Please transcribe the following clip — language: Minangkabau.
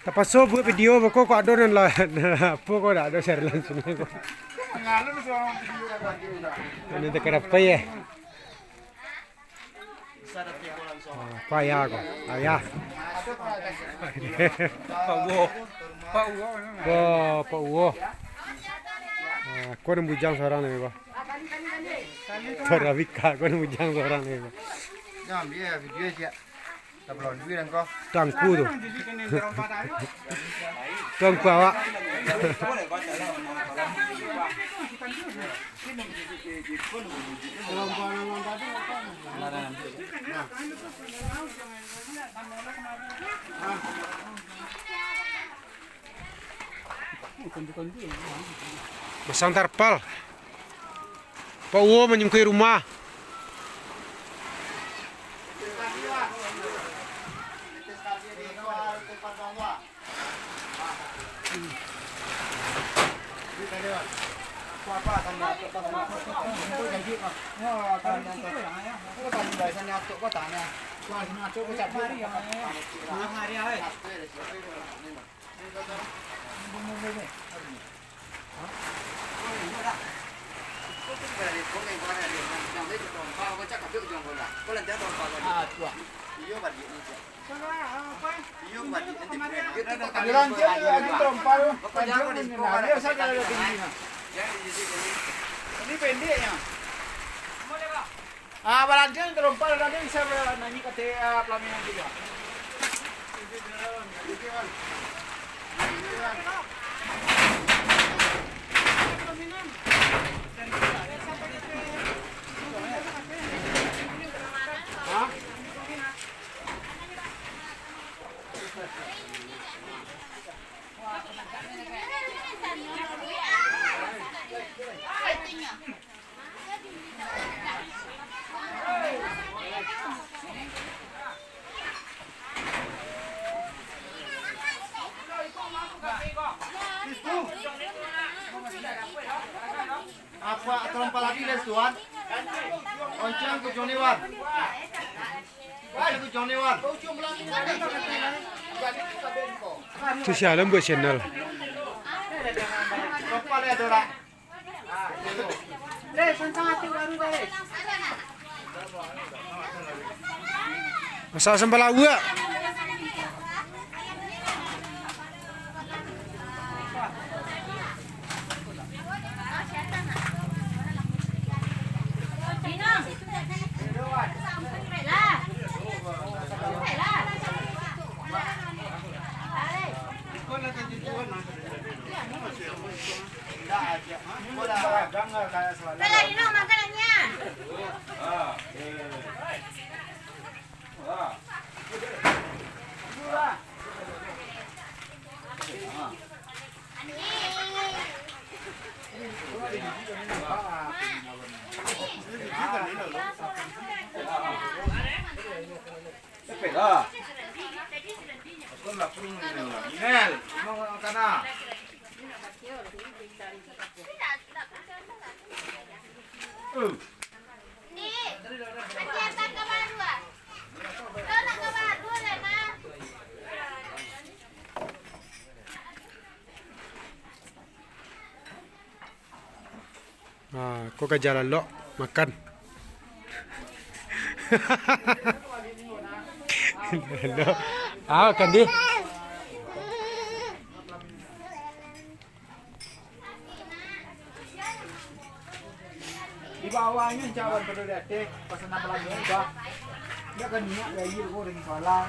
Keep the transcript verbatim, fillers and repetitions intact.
Tapaso buek video, beko kok ado nan lah, apo kok dak ado share langsung ko. Ini takarapai ya. Ah, ko ayah ko, ayah. Pak Uwo. Pak Uwo. Ko, Pak Uwo. Ah, ko nan bujang surang ni ko. Torabika, ko nan bujang surang ni ko. Jangan biar video siap. Tangku tu. Tangku awak. Masang tarpal. Pak Uwo manyungkui rumah. Ini pendeknya. Ah, balanjang ka lompat, balanjang bisa nanyi ka te-, ah, pelaminan juga. Hah? Apa terompa lagi, les, Tuan? Oncang kucung ni, Wan. Oncang kucung ni, Wan. Tu sia lah buek channel. Terompa lagi ada orang. Masak sambal awak. Nel, mau kana? Ah, ko ka jalan lok makan. Lok. Ah, makan di. Di bawahnyo cawan pado di ateh, pasan apa lagi ubah. Dia kan niat dari ko dari soalan.